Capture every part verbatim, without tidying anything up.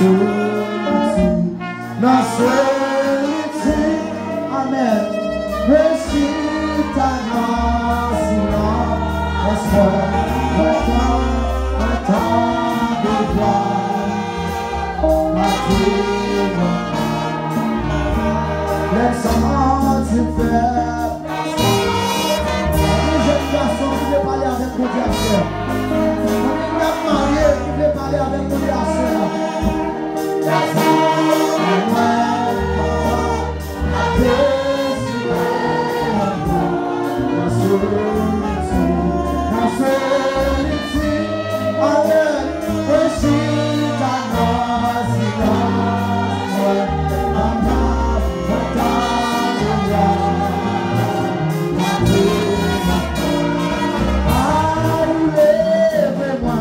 Nan solitid, amèn. Mwen chita nan silans, paske mwen tann, mwen tande vwa. Lè m santi m fèb, anpil jèn gason ki vle pale avèk Bondye aswè a. Anpil moun k ap marye ki vle pale avèk Bondye aswè a. Mwen, Papa, ap dezire ankò nan solitid, nan solitid. Mwen chita nan silans, mwen, Papa, mwen tande vwa. Ou leve mwen, ou leve mwen.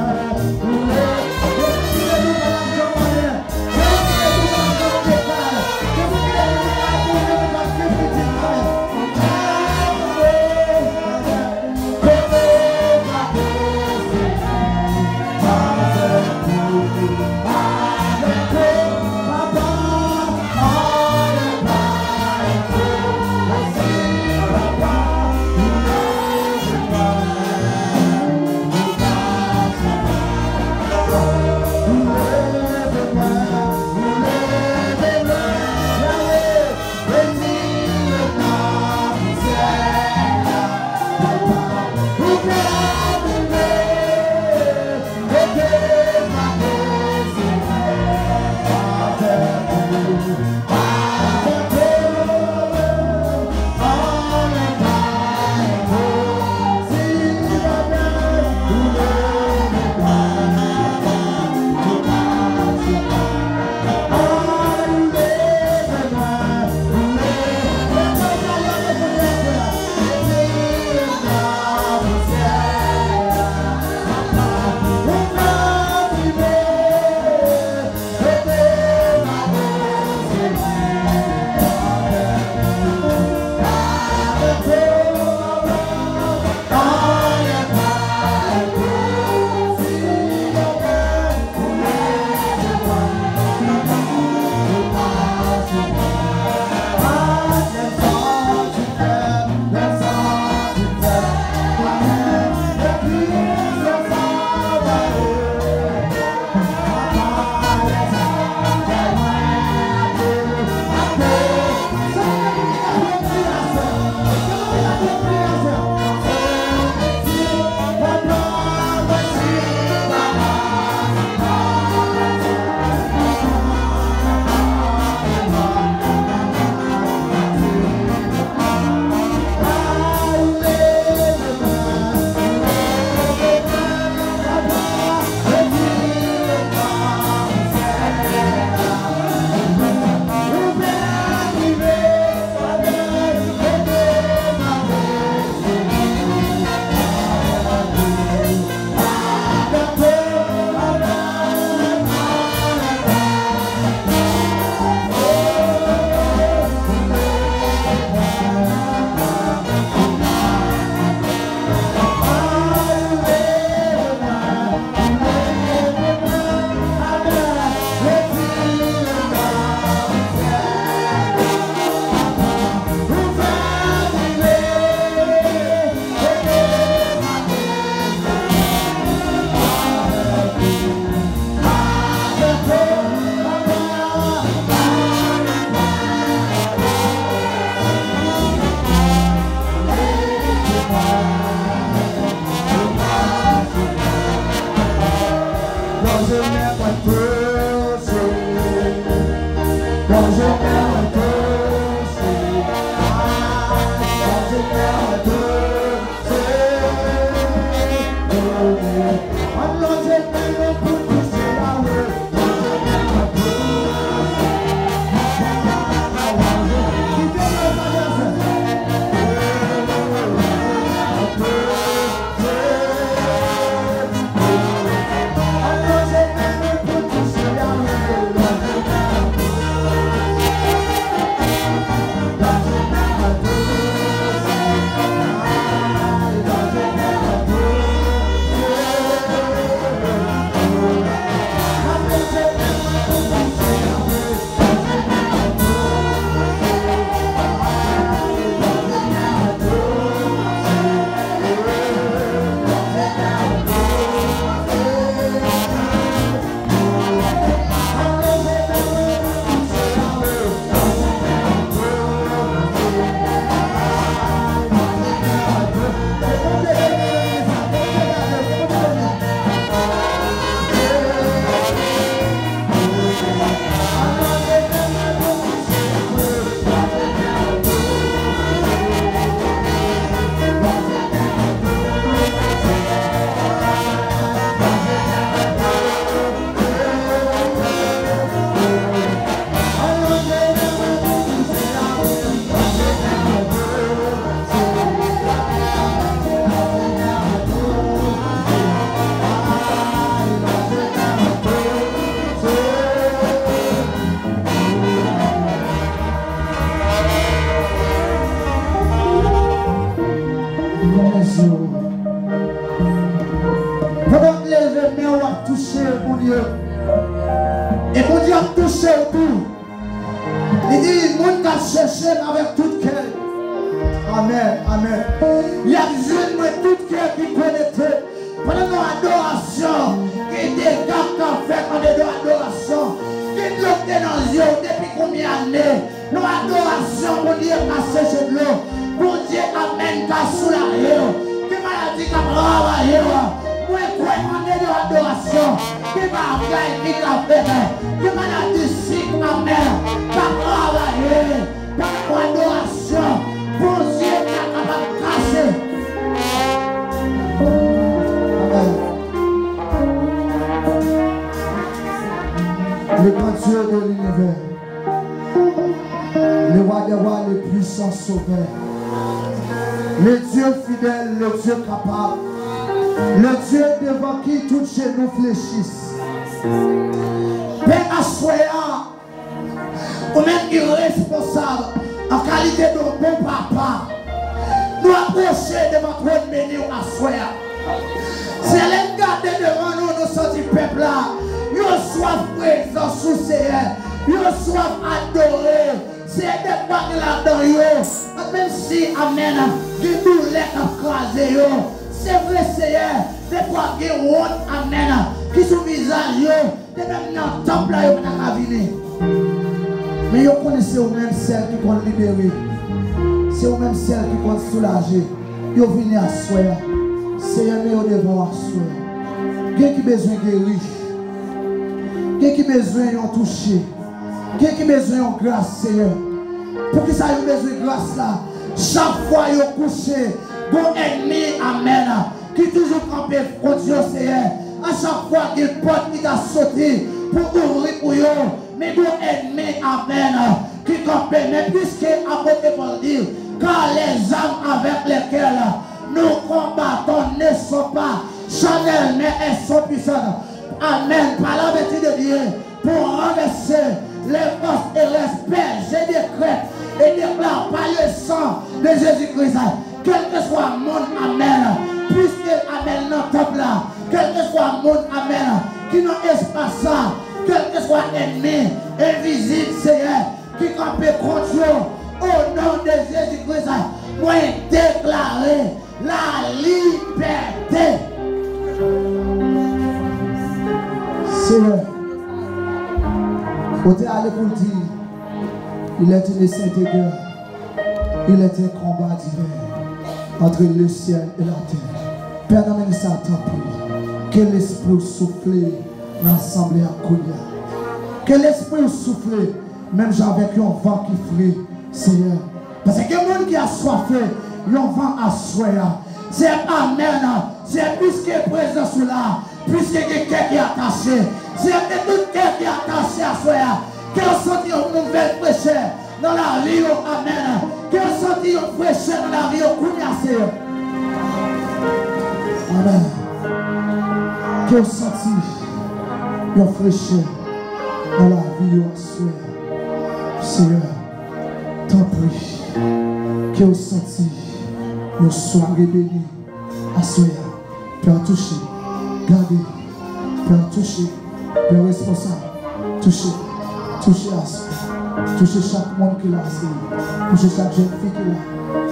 men w ap touche Bondye. E Bondye ap touche w tou. Li di, moun k ap chèche m avèk tout kè. Amèn, amèn. Y ap jwenn mwen tout kè ki konekte. Pandan nou adorasyon, gen dega k ap fèt andedan adorasyon. Gen dlo k te nan zye w depi konbyen ane? Nan adorasyon, Bondye ka seche dlo. Bondye, amèn, ka soulaje w. Gen maladi k ap ravaje w. Mwen kwè andedan adorasyon, gen bagay ki ka fèt. Gen maladi sik, amèn, k ap ravaje. Pandan adorasyon, Bondye ka kapab kase. Amèn. Le grand Dieu de l'univers, le roi des rois, le puissant sauveur, le Dieu fidèle, le Dieu capable, le Dieu devant qui tout genou fléchisse. Pè, aswè a, ou menm ki responsab an kalite de yon bon papa, nou apwoche devan twòn beni w aswè a. Seyè, lè n gade devan nou, nou santi pèp la, yo swaf prezans ou, Seyè. Yo swaf adore. Seyè, dèfwa gen ladan yo, menm si, amèn, gen doulè k ap kraze yo. Se vre, Seyè, dèfwa gen wont, amèn, ki sou vizaj yo. Te menm nan tanp la, yo pa ta ka vini. Men yo konnen se ou menm sèl ki konn libere. Se ou menm sèl ki konn soulaje. Yo vini aswè a. Seyè, men yo devan w aswè a. Gen ki bezwen geri. Gen ki bezwen yon touche. Gen ki bezwen yon gras, Seyè. Poukisa yo bezwen gras la? Chak fwa yo kouche, gon ènmi, amèn, ki toujou kanpe kont yo, Seyè. A chak fwa gen pòt ki ta soti pou ouvri pou yo, men gon ènmi, amèn, ki kanpe. Men piske apot Pòl di, car les armes avec lesquelles nous combattons ne sont pas charnelles, mais elles sont puissantes. Amèn. Par la vertu de Dieu, pour renverser les forces et les pères, je décrète et déclare par le sang de Jésus-Christ, kèlkeswa moun, amèn, piske, amèn, nan tanp la, kèlkeswa moun, amèn, ki nan espas sa, kèlkeswa ènmi envizib, Seyè, ki kanpe kont yo, o non de Jezi Kris, mwen deklare lalibète. Seyè, ou te ale pou w di, il est une sainte guerre, il est un combat divin entre le ciel et la terre. Pè, nan men sa, tanpri, ke Lespri w soufle nan asanble a kounye a. Ke Lespri w soufle menm jan avèk yon van ki fre, Seyè. Paske gen moun ki aswafe yon van aswè a. Seyè, amèn. Seyè, piske prezans ou la, piske gen kè ki atache, Seyè, ke tout kè ki atache aswè a, ke yo santi yon nouvèl frechè nan lavi yo. Amèn. Ke yo santi yon frechè nan lavi yo kounye a, Seyè. Amèn. Ke yo santi yon frechè nan lavi yo aswè a. Seyè, tanpri, ke yo santi yon sware beni aswè a. Pè, touche, gade. Pè, touche. Pè, responsab, touche. Touche aswè a. Touche chak moun ki la, Seyè. Touche chak jèn fi ki la.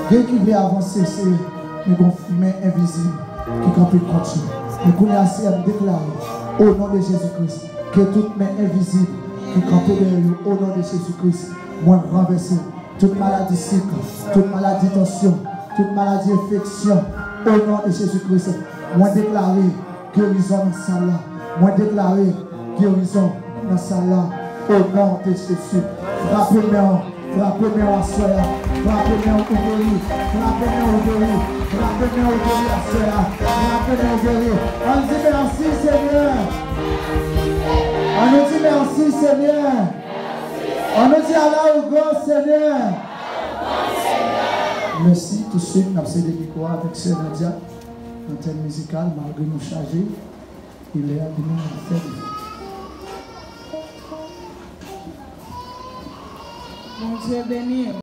Gen ki vle avanse, Seyè, men gon men envizib ki kanpe kont yo. Men kounye a, Seyè, m deklare, o non de Jezi Kris, ke tout men envizib ki kanpe dèyè yo, o non de Jezi Kris, mwen ranvèse. Tout maladi sik, tout maladi tansyon, tout maladi enfeksyon, o non de Jezi Kris, mwen deklare gerizon nan sal la. Mwen deklare gerizon nan sal la, o non de Jezi. Frape men w, frape men w aswè a. Frape men w, ou geri. Frape men w, ou geri. Frape men w, ou geri aswè a. Frape men w, ou geri. Ann di mèsi, Senyè. Ann nou di mèsi, Senyè. Ann nou di, ala ou gran, Senyè. Mèsi. Touswit, n ap sede mikwo a avèk sè Nadia nan tèm mizikal, malgre nou chaje, e lè a vini, n ap fè l. Bondye beni w.